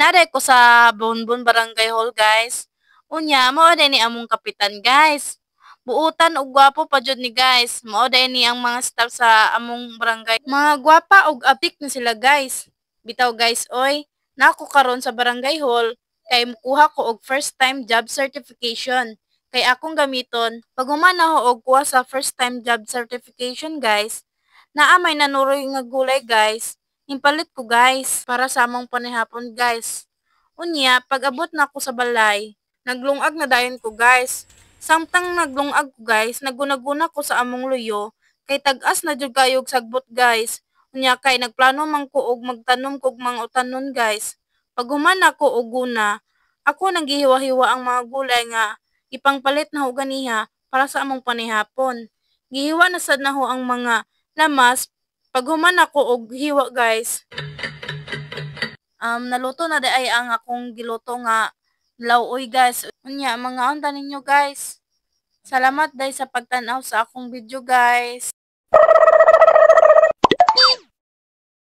Naa day ko sa Bonbon Barangay Hall, guys. Unya mao day ni among kapitan, guys. Buutan ug gwapo pa jud ni, guys. Mao day ni ang mga staff sa among barangay. Mga gwapa ug apik na sila, guys. Bitaw, guys, oy, naa ko karon sa barangay hall kay mukuha ko og first time job certification. Kay akong gamiton pag human nako og kuha sa first time job certification, guys. Naa may nanuroy nga gulay, guys. Ipalit ko, guys, para sa among panihapon, guys. Unya pag abot nako sa balay, naglungag na dayon ko, guys. Samtang naglungag ko, guys, nagguna-guna ko sa among luyo kay tag-as na jud kayo og sagbot, guys. Unya kay nagplano man ko og magtanom kog mga utanon, guys. Pag human nako og guna, ako nang gihiwa-hiwa ang mga gulay nga ipangpalit nako ganiha para sa among panihapon. Gihiwa na sad nako ang mga lamas pag human nako og hiwa, guys. Naluto na diay ang akong giluto nga lawuy, guys. Unya mangaon ta ninyo, guys. Salamat day sa pagtan-aw sa akong video, guys.